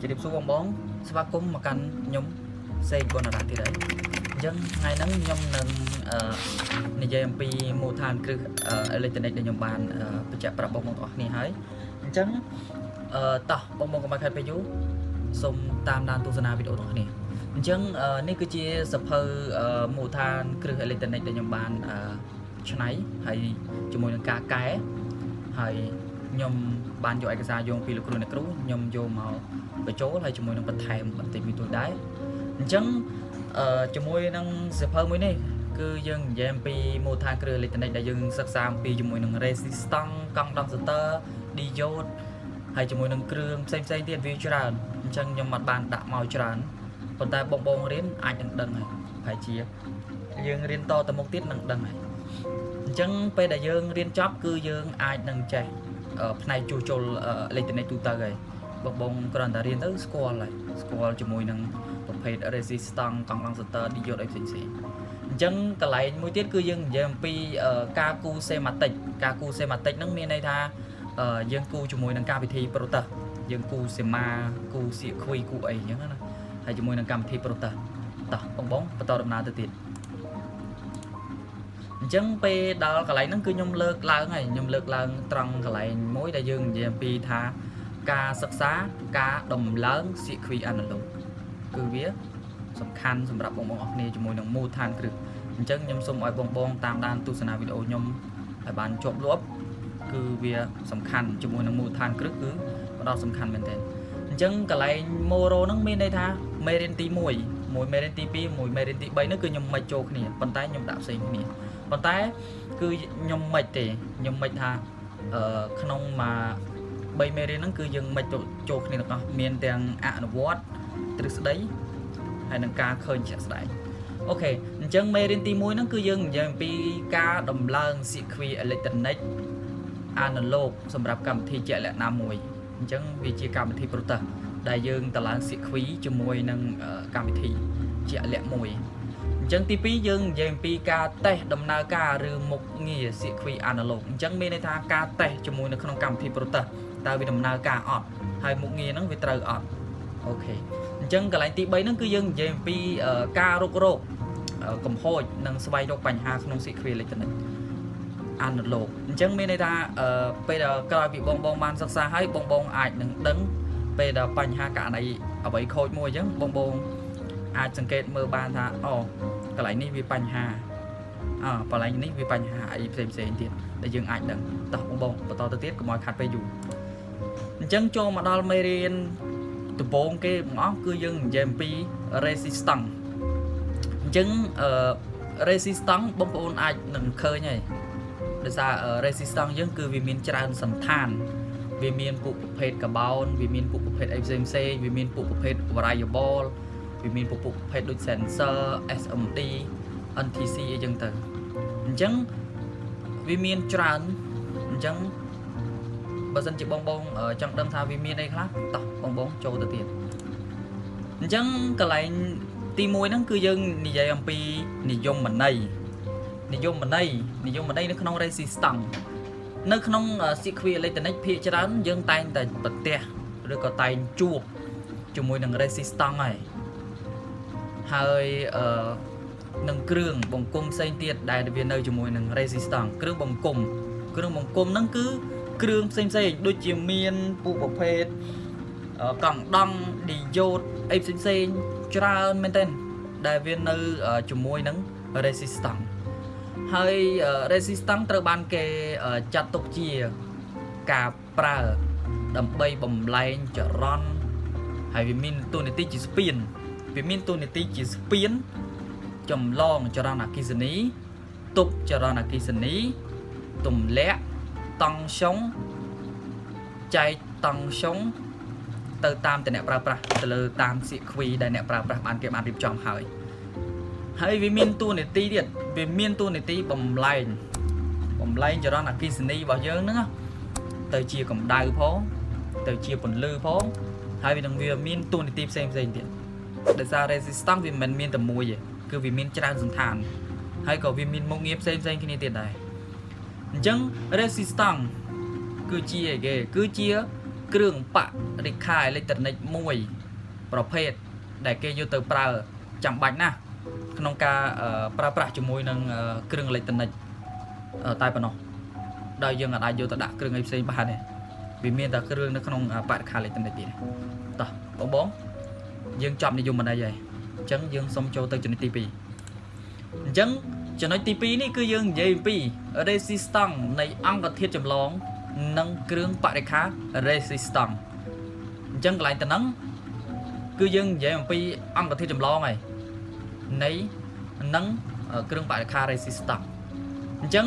ជម្រាបសួរបងបងស្វាគមន៍មកកាន់ខ្ញុំសេកបនរ៉ាទៀតហើយអញ្ចឹងថ្ងៃហ្នឹងខ្ញុំនឹងអឺនិយាយអំពីមូលដ្ឋានគ្រឹះអេឡិចត្រូនិកដែលខ្ញុំបានបញ្ជាក់ប្រាប់បងប្អូនទាំងអស់គ្នាហើយអញ្ចឹងតោះបងបងកុំឲ្យខាត់ពេលយូរសូមតាមដានទស្សនាវីដេអូទាំងអស់គ្នាអញ្ចឹងនេះគឺជាសភៅមូលដ្ឋានគ្រឹះអេឡិចត្រូនិកដែលខ្ញុំបានច្នៃហើយជាមួយនឹងការកែហើយខ្ញុំបានយកឯកសារយោងពីលោកគ្រូអ្នកគ្រូខ្ញុំយកមក បញ្ចូលហើយជាមួយនឹងបន្ថែមបន្តិចបន្តួចដែរអញ្ចឹងជាមួយនឹងសៀវភៅមួយនេះគឺយើងនិយាយអំពីមូលដ្ឋានគ្រឿងអេឡិចត្រូនិកដែលយើងសិក្សាអំពីជាមួយនឹង resistance condensator diode ហើយជាមួយនឹងគ្រឿងផ្សេងផ្សេងទៀតវាច្រើនអញ្ចឹងខ្ញុំអត់បានដាក់មកច្រើនប៉ុន្តែបងបងរៀនអាចនឹងដឹងហើយប្រហែលជាយើងរៀនតទៅមុខទៀតនឹងដឹងហើយអញ្ចឹងពេលដែលយើងរៀនចប់គឺយើងអាចនឹងចេះផ្នែកជួសជុលអេឡិចត្រូនិកទូទៅហើយ បងបងគ្រាន់តែរៀនទៅស្គាល់ហើយស្គាល់ជាមួយនឹងប្រភេទ resistance condensator diode អីផ្សេងផ្សេងអញ្ចឹងកន្លែងមួយទៀតគឺយើងនិយាយអំពីការគូ schematic ការគូ schematic ហ្នឹងមានន័យថាយើងគូជាមួយនឹងកម្មវិធី Proteus យើងគូ schema គូ circuit គូអីអញ្ចឹងណាហើយជាមួយនឹងកម្មវិធី Proteus តោះបងបងបន្តដំណើរទៅទៀតអញ្ចឹងពេលដល់កន្លែងហ្នឹងគឺខ្ញុំលើកឡើងហើយខ្ញុំលើកឡើងត្រង់កន្លែងមួយដែលយើងនិយាយអំពីថា ការសិក្សាការដំឡើង circuit analog គឺវាសំខាន់សម្រាប់បងប្អូនអរគ្នាជាមួយនឹងមូលដ្ឋានគ្រឹះអញ្ចឹងខ្ញុំសូមឲ្យបងបងតាមដានទស្សនាវីដេអូខ្ញុំឲ្យបានជាប់លាប់គឺវាសំខាន់ជាមួយនឹងមូលដ្ឋានគ្រឹះគឺផ្ដោតសំខាន់មែនទែនអញ្ចឹងកន្លែង Moro ហ្នឹងមានន័យថាមេរៀនទី1មួយមេរៀនទី2មួយមេរៀនទី3ហ្នឹងគឺខ្ញុំមិនចូលគ្នាប៉ុន្តែខ្ញុំដាក់ផ្សេងគ្នាប៉ុន្តែគឺខ្ញុំមិនទេខ្ញុំមិនថាក្នុងមួយ3មេរៀនហ្នឹងគឺយើងមិនចូលគ្នាទាំងអស់មានទាំងអនុវត្តទ្រឹស្ដីហើយនឹងការឃើញជាក់ស្ដែង OK អញ្ចឹងមេរៀនទី1ហ្នឹងគឺយើងនិយាយអំពីការដំឡើង circuit electronic analog សម្រាប់កម្មវិធីជាក់លាក់ណាមួយអញ្ចឹងវាជាកម្មវិធី Proteus ដែលយើងតម្លើង circuit ជាមួយនឹងកម្មវិធីជាក់លាក់មួយអញ្ចឹងទី2យើងនិយាយអំពីការតេស្តដំណើរការឬមុខងារ circuit analog អញ្ចឹងមានន័យថាការតេស្តជាមួយនៅក្នុងកម្មវិធី Proteus តើវាដំណើរការអត់ហើយមុខងារហ្នឹងវាត្រូវអត់ OK អញ្ចឹងកន្លែងទី3ហ្នឹងគឺយើងនិយាយអំពីការរុករកកំហូចនិងស្វែងរកបញ្ហាក្នុង circuit electronic analog អញ្ចឹងមានន័យថាពេលដែលក្រោយពីបងបងបានសិក្សាហើយបងបងអាចនឹងដឹងពេលដែលបញ្ហាករណីអ្វីខូចមួយអញ្ចឹងបងបងអាចសង្កេតមើលបានថាអូកន្លែងនេះវាបញ្ហាអើកន្លែងនេះវាបញ្ហាអីផ្សេងផ្សេងទៀតដែលយើងអាចដឹងតោះបងបងបន្តទៅទៀតកុំឲ្យខាត់ពេលយូរអញ្ចឹងចូលមកដល់មេរៀនដំបូងគេបងអស់គឺយើងនិយាយអំពី resistance អញ្ចឹងresistance បងប្អូនអាចនឹងឃើញហើយដោយសារ resistance យើងគឺវាមានច្រើនសន្តានវាមានពួកប្រភេទកាបោនវាមានពួកប្រភេទអីផ្សេងផ្សេងវាមានពួកប្រភេទ variable វាមានពួកប្រភេទដូច sensor SMD NTC អីចឹងទៅអញ្ចឹងវាមានច្រើនអញ្ចឹងបើសិនជាបងបងចង់ដឹងថាវាមានអីខ្លះតោះបងបងចូលទៅទៀតអញ្ចឹងកន្លែងទី1ហ្នឹងគឺយើងនិយាយអំពីនិយមន័យនិយមន័យនិយមន័យនៅក្នុង resistance នៅក្នុង circuit electronic ភាគច្រើនយើងតែងតែប្រទះឬក៏តែងជួបជាមួយនឹង resistance ហើយហើយនឹងគ្រឿងបង្គុំផ្សេងទៀតដែលវានៅជាមួយនឹង resistance គ្រឿងបង្គុំគ្រឿងបង្គុំហ្នឹងគឺគ្រឿងផ្សេងផ្សេងដូចជាមានពួកប្រភេទកង់ដង់ diode អីផ្សេងផ្សេងច្រើនមែនទែនដែលវានៅជាមួយនឹង resistance ហើយ resistance ត្រូវបានគេចាត់ទុកជាការប្រើដើម្បីបំលែងចរន្តហើយវាមានតួនាទីជាស្ពានវាមានតួនាទីជាស្ពានចម្លងចរន្តអគ្គិសនីទប់ចរន្តអគ្គិសនីទម្លាក់តង់ស្យុងចែកតង់ស្យុងទៅតាមតែអ្នកប្រើប្រាស់ទៅលើតាម circuit ដែលអ្នកប្រើប្រាស់បានគេបានរៀបចំហើយហើយវាមានតួនាទីទៀតវាមានតួនាទីបំលែងបំលែងចរន្តអគ្គិសនីរបស់យើងហ្នឹងទៅជាកម្ដៅផងទៅជាពន្លឺផងហើយវានឹងវាមានតួនាទីផ្សេងផ្សេងទៀតដោយសារ resistance វាមិនមានតែមួយទេគឺវាមានច្រើនសន្តានហើយក៏វាមានមុខងារផ្សេងផ្សេងគ្នាទៀតដែរអញ្ចឹង resistance គឺជាអីគេគឺជា គ្រឿងបរិក្ខារអេឡិចត្រូនិកមួយប្រភេទដែលគេយកទៅប្រើចាំបាច់ណាស់ក្នុងការប្រើប្រាស់ជាមួយនឹងគ្រឿងអេឡិចត្រូនិកតែប៉ុណ្ណោះដោយយើងអាចយកទៅដាក់គ្រឿងអីផ្សេងបានទេវាមានតែគ្រឿងនៅក្នុងបរិក្ខារអេឡិចត្រូនិកទៀតតោះបងបងយើងចប់និយមន័យហើយអញ្ចឹងយើងសុំចូលទៅចំណុចទី2អញ្ចឹងចំណុចទី2នេះគឺយើងនិយាយអំពី resistance នៃអង្គធាតុចម្លងនិងគ្រឿងបរិក្ខារ resistance អញ្ចឹងកន្លែងទៅហ្នឹងគឺយើងនិយាយអំពីអង្គធាតុចម្លងហើយនៃនិងគ្រឿងបរិក្ខារ resistance អញ្ចឹង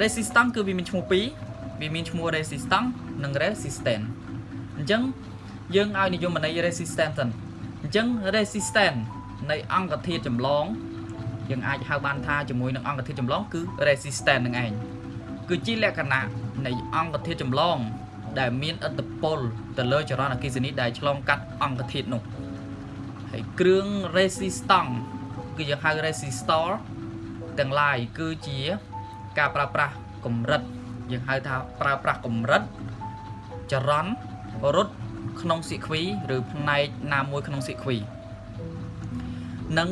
resistance គឺវាមានឈ្មោះពីរវាមានឈ្មោះ resistance និង resistance អញ្ចឹងយើងឲ្យនិយមន័យ resistance សិនអញ្ចឹង resistance នៃអង្គធាតុចម្លងយើងអាចហៅបានថាជាមួយនឹងអង្គធាតុចម្លងគឺ resistance នឹងឯងគឺជាលក្ខណៈនៃអង្គធាតុចម្លងដែលមានឥទ្ធិពលទៅលើចរន្តអគ្គិសនីដែលឆ្លងកាត់អង្គធាតុនោះហើយគ្រឿង resistance គឺយើងហៅ resistor ទាំងឡាយគឺជាការប្រើប្រាស់កម្រិតយើងហៅថាប្រើប្រាស់កម្រិតចរន្តរត់ក្នុងសៀគ្វីឬផ្នែកណាមួយក្នុងសៀគ្វីនិង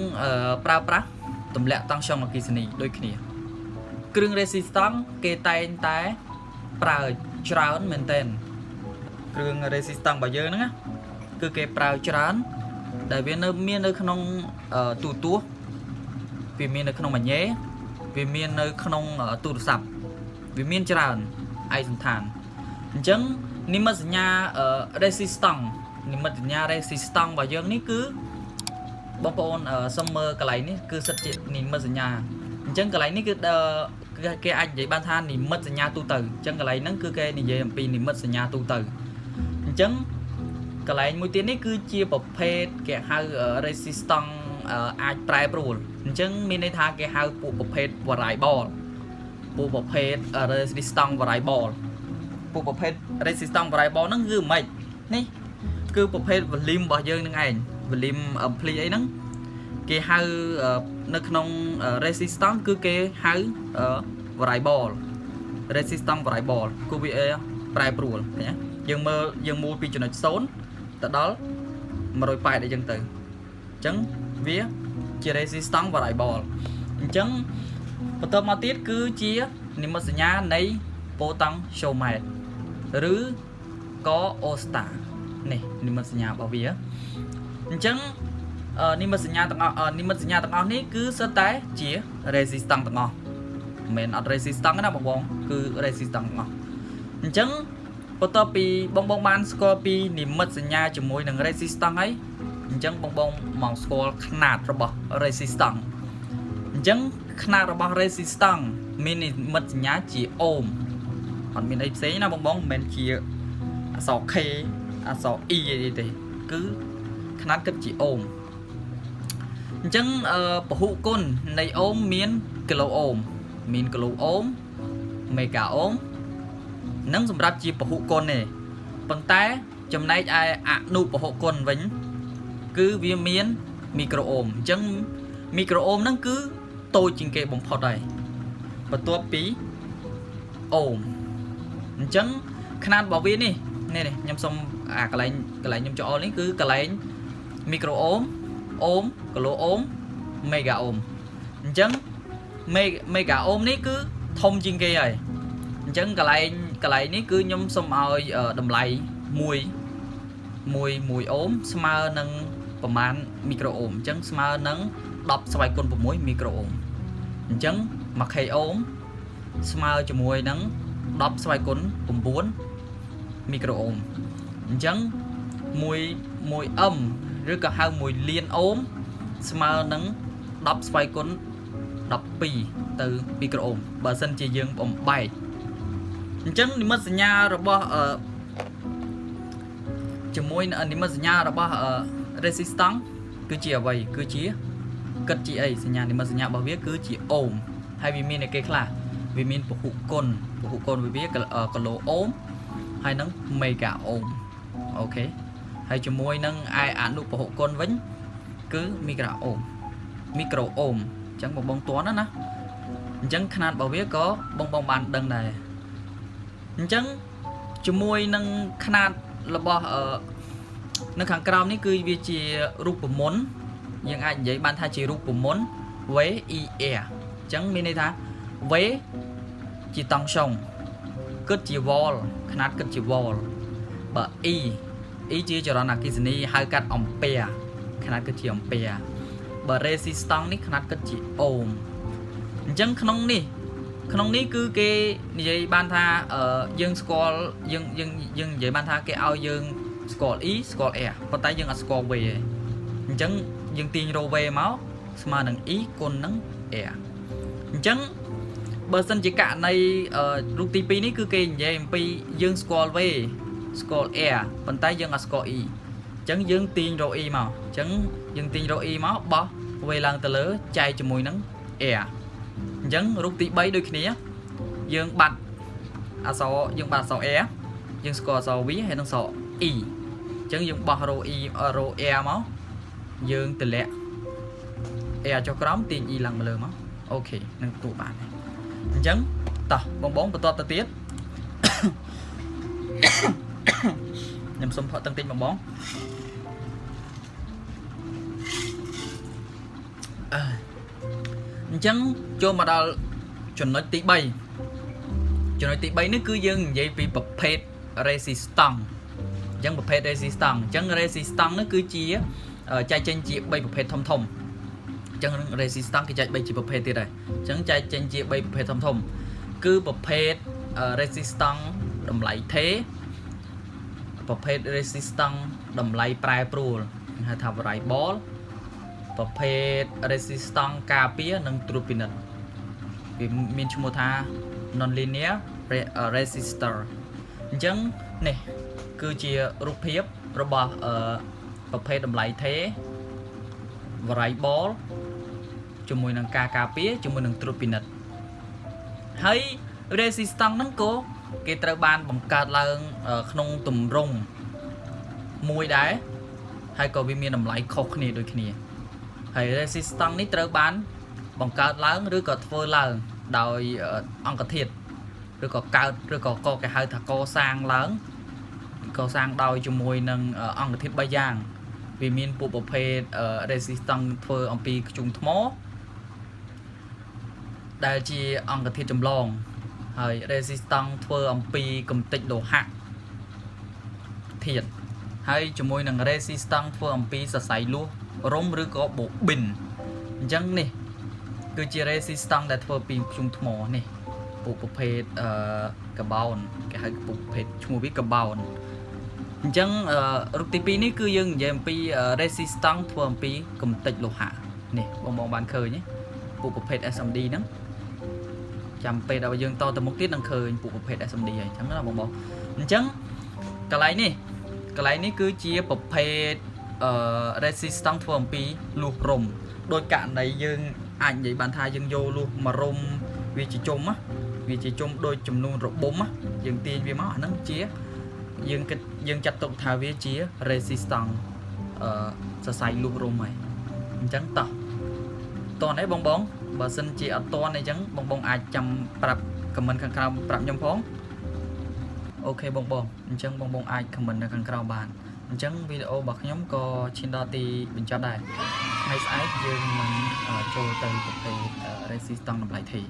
ប្រើប្រាស់ទម្លាក់តង់ស្យុងអគ្គិសនីដូចគ្នាគ្រឿង resistance គេតែងតែប្រើច្រើនមែនទែនគ្រឿង resistance របស់យើងហ្នឹងណាគឺគេប្រើច្រើនដែលវានៅមាននៅក្នុងទូរទស្សន៍វាមាននៅក្នុងម៉ាញ៉េវាមាននៅក្នុងទូរស័ព្ទវាមានច្រើនឯកសណ្ឋានអញ្ចឹងនិមិត្តសញ្ញា resistance និមិត្តសញ្ញា resistance របស់យើងនេះគឺបងប្អូនសុំមើលកន្លែងនេះគឺសិតជានិមិត្តសញ្ញាអញ្ចឹងកន្លែងនេះគឺគេអាចនិយាយបានថានិមិត្តសញ្ញាទូទៅអញ្ចឹងកន្លែងហ្នឹងគឺគេនិយាយអំពីនិមិត្តសញ្ញាទូទៅអញ្ចឹងកន្លែងមួយទៀតនេះគឺជាប្រភេទគេហៅ resistance អាចប្រែប្រួលអញ្ចឹងមានន័យថាគេហៅពួកប្រភេទ variable ពួកប្រភេទ resistance variable ពួកប្រភេទ resistance variable ហ្នឹងគឺមិននេះគឺប្រភេទ volume របស់យើងនឹងឯង volume ampli អីហ្នឹងគេហៅនៅក្នុង resistance គឺគេហៅ variable resistance variable គឺវាប្រែប្រួលឃើញទេយើងមើលយើងមូលពីចំណុច0ទៅដល់180អីចឹងទៅអញ្ចឹងវាជា resistance variable អញ្ចឹងបន្ទាប់មកទៀតគឺជានិមិត្តសញ្ញានៃ potentiometer ឬក៏ rheostat នេះនិមិត្តសញ្ញារបស់វាអញ្ចឹងនិមិត្តសញ្ញាទាំងអស់និមិត្តសញ្ញាទាំងអស់នេះគឺសុទ្ធតែជា resistance ទាំងអស់មិនមែនអត់ resistance ណាបងបងគឺ resistance ទាំងអស់អញ្ចឹងបន្ទាប់ពីបងបងបានស្គាល់ពីនិមិត្តសញ្ញាជាមួយនឹង resistance ហើយអញ្ចឹងបងបងមកស្គាល់ຂະຫນាតរបស់ resistance អញ្ចឹងຂະຫນាតរបស់ resistance មាននិមិត្តសញ្ញាជាអូមអត់មានអីផ្សេងណាបងបងមិនមែនជាអក្សរ K អក្សរ E អីទេគឺຂະຫນាតគិតជាអូមអញ្ចឹងពហុគុណនៃអូមមានគីឡូអូមមានគីឡូអូមមេហ្គាអូមនិងសម្រាប់ជាពហុគុណទេប៉ុន្តែចំណែកឯអនុពហុគុណវិញគឺវាមានមីក្រូអូមអញ្ចឹងមីក្រូអូមហ្នឹងគឺតូចជាងគេបំផុតហើយបន្ទាប់ពីអូមអញ្ចឹងຂະຫນាតរបស់វានេះនេះនេះខ្ញុំសុំអាកន្លែងកន្លែងខ្ញុំចូលនេះគឺកន្លែងមីក្រូអូមអូមគីឡូអូមមេហ្គាអូមអញ្ចឹងមេហ្គាអូមនេះគឺធំជាងគេហើយអញ្ចឹងកន្លែងកន្លែងនេះគឺខ្ញុំសុំឲ្យតម្លៃ1 1 1អូមស្មើនឹងប្រមាណមីក្រូអូមអញ្ចឹងស្មើនឹង10ស្វ័យគុណ6មីក្រូអូមអញ្ចឹង 1K អូមស្មើជាមួយនឹង10ស្វ័យគុណ9មីក្រូអូមអញ្ចឹង1 1M ឬក៏ហៅ1លានអូមស្មើនឹង10ស្វ័យគុណ12ទៅមីក្រូអូមបើសិនជាយើងបំបែកអញ្ចឹងនិមិត្តសញ្ញារបស់អឺជាមួយនិមិត្តសញ្ញារបស់ resistance គឺជាអ្វីគឺជាគិតជាអីសញ្ញានិមិត្តសញ្ញារបស់វាគឺជាអូមហើយវាមានអីគេខ្លះវាមានពហុគុណពហុគុណវាគីឡូអូមហើយនឹងមេហ្គាអូម OK ហើយជាមួយនឹងឯអនុពហុគុណវិញគឺមីក្រូអូមមីក្រូអូមអញ្ចឹងបងបងតន់ណាណាអញ្ចឹងຂະຫນាតរបស់វាក៏បងបងបានដឹងដែរអញ្ចឹង ជាមួយនឹងຂະຫນាតរបស់អឺនៅខាងក្រោមនេះគឺវាជារូបមន្តយើងអាចនិយាយបានថាជារូបមន្ត V I R អញ្ចឹងមានន័យថា V ជាតង់ស្យុងគិតជាវ៉លຂະຫນាតគិតជាវ៉លបើ E E ជាចរន្តអគ្គិសនីហៅកាត់អំពែຂະຫນាតគិតជាអំពែបើ resistance នេះຂະຫນាតគិតជាអូមអញ្ចឹងក្នុងនេះក្នុងនេះគឺគេនិយាយបានថាអឺយើងស្គាល់យើងយើងយើងនិយាយបានថាគេឲ្យយើងស្គាល់ E ស្គាល់ R ប៉ុន្តែយើងអត់ស្គាល់ V ទេអញ្ចឹងយើងទាញរក V មកស្មើនឹង E គុណនឹង R អញ្ចឹងបើសិនជាករណីរូបទី2នេះគឺគេនិយាយអំពីយើងស្គាល់ V ស្គាល់ R ប៉ុន្តែយើងអត់ស្គាល់ E អញ្ចឹងយើងទាញរក E មកអញ្ចឹងយើងទាញរក E មកបោះ V ឡើងទៅលើចែកជាមួយនឹង R អញ្ចឹងរូបទី3ដូចគ្នាយើងបាត់អក្សរយើងបាត់អក្សរ R យើងស្គាល់អក្សរ V ហើយនិងអក្សរ E អញ្ចឹងយើងបោះរក E រក R មកយើងតម្លាក់ R ចុះក្រោមទាញ E ឡើងមកលើមក OK នឹងទទួលបានហើយអញ្ចឹងតោះបងបងបន្តទៅទៀត ខ្ញុំសុំផកតាំងតិចបងបងអឺអញ្ចឹងចូលមកដល់ចំណុចទី3ចំណុចទី3នេះគឺយើងនិយាយពីប្រភេទ resistance អញ្ចឹងប្រភេទ resistance អញ្ចឹង resistance នេះគឺជាចែកចេញជា3ប្រភេទធំធំអញ្ចឹង resistance គេចែក3ជាប្រភេទទៀតដែរអញ្ចឹងចែកចេញជា3ប្រភេទធំធំគឺប្រភេទ resistance តម្លៃថេរប្រភេទ resistance តម្លៃប្រែប្រួលហៅថា variable ប្រភេទ resistance ការពារនិងត្រួតពិនិត្យវាមានឈ្មោះថា nonlinear resistor អញ្ចឹងនេះគឺជារូបភាពរបស់អឺប្រភេទតម្លៃថេរ variable ជាមួយនឹងការការពារជាមួយនឹងត្រួតពិនិត្យហើយ resistance ហ្នឹងក៏គេត្រូវបានបង្កើតឡើងក្នុងទម្រង់មួយដែរហើយក៏វាមានតម្លៃខុសគ្នាដូចគ្នាហើយ resistance នេះត្រូវបានបង្កើតឡើងឬក៏ធ្វើឡើងដោយអង្គធាតុឬក៏កើតឬក៏កគេហៅថាកសាងឡើងកសាងដោយជាមួយនឹងអង្គធាតុ3យ៉ាងវាមានពួកប្រភេទ resistance ធ្វើអំពីធ្យូងថ្មដែលជាអង្គធាតុចម្លងហើយ resistance ធ្វើអំពីកំទេចលោហៈធាតុហើយជាមួយនឹង resistance ធ្វើអំពីសរសៃលួសរុំឬក៏បូប៊ីនអញ្ចឹងនេះគឺជា resistance ដែលធ្វើពីធ្យូងថ្មនេះពួកប្រភេទអឺកាបោនគេហៅពួកប្រភេទឈ្មោះវាកាបោនអញ្ចឹងរូបទី2នេះគឺយើងនិយាយអំពី resistance ធ្វើអំពីកំទេចលោហៈនេះបងបងបានឃើញទេពួកប្រភេទ SMD ហ្នឹងចាំពេលដល់យើងតទៅមុខទៀតនឹងឃើញពួកប្រភេទ SMD ហើយអញ្ចឹងណាបងបងអញ្ចឹងកន្លែងនេះកន្លែងនេះគឺជាប្រភេទអឺ resistance ធ្វើអំពីលួសរុំដោយករណីយើងអាចនិយាយបានថាយើងយកលួសមករុំវាជាជុំណាវាជាជុំដោយចំនួនរបុំណាយើងទាញវាមកអាហ្នឹងជាយើងគិតយើងចាត់ទុកថាវាជា resistance អឺសរសៃលួសរុំហើយអញ្ចឹងតោះតោះនេះបងបងបើសិនជាអត់តន់អីចឹងបងបងអាចចាំប្រាប់ comment ខាងក្រោមប្រាប់ខ្ញុំផង OK បងបងអញ្ចឹងបងបងអាច comment នៅខាងក្រោមបានអញ្ចឹងវីដេអូរបស់ខ្ញុំក៏ឈានដល់ទីបញ្ចប់ដែរថ្ងៃស្អែកយើងនឹងចូលទៅប្រភេទ resistance តម្លៃថេរ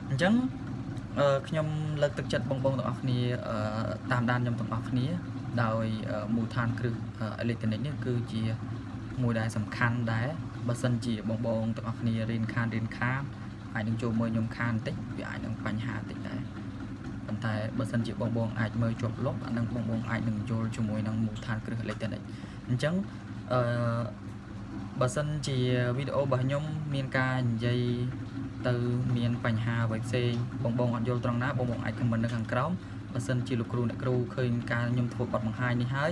អញ្ចឹងខ្ញុំលើកទឹកចិត្តបងបងទាំងអស់គ្នាតាមដានខ្ញុំទាំងអស់គ្នាដោយមូលដ្ឋានគ្រឹះអេឡិចត្រូនិកនេះគឺជាមួយដែលសំខាន់ដែរបើសិនជាបងបងទាំងអស់គ្នារៀនខានរៀនខានអាចនឹងចូលមើលខ្ញុំខានបន្តិចវាអាចនឹងបញ្ហាបន្តិចដែរប៉ុន្តែបើសិនជាបងបងអាចមើលជាប់លុបអានឹងបងបងអាចនឹងយល់ជាមួយនឹងមូលដ្ឋានគ្រឹះអេឡិចត្រូនិកអញ្ចឹងអឺបើសិនជាវីដេអូរបស់ខ្ញុំមានការនិយាយទៅមានបញ្ហាអ្វីផ្សេងបងបងអត់យល់ត្រង់ណាបងបងអាច comment នៅខាងក្រោមបើសិនជាលោកគ្រូអ្នកគ្រូឃើញការខ្ញុំធ្វើបទបង្ហាញនេះហើយ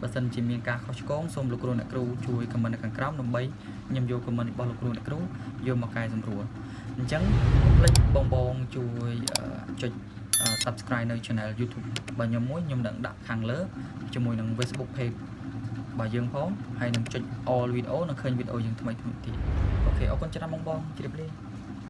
បើសិនជាមានការខុសឆ្គងសូមលោកគ្រូអ្នកគ្រូជួយ comment នៅខាងក្រោមដើម្បីខ្ញុំយក comment របស់លោកគ្រូអ្នកគ្រូយកមកកែសម្រួលអញ្ចឹងកុំភ្លេចបងបងជួយចុច subscribe នៅ channel YouTube របស់ខ្ញុំមួយខ្ញុំនឹងដាក់ខាងលើជាមួយនឹង Facebook page របស់យើងផងហើយនឹងចុច all video នឹងឃើញវីដេអូយើងថ្មីៗទៀត OK អរគុណច្រើនបងបងជម្រាបលា។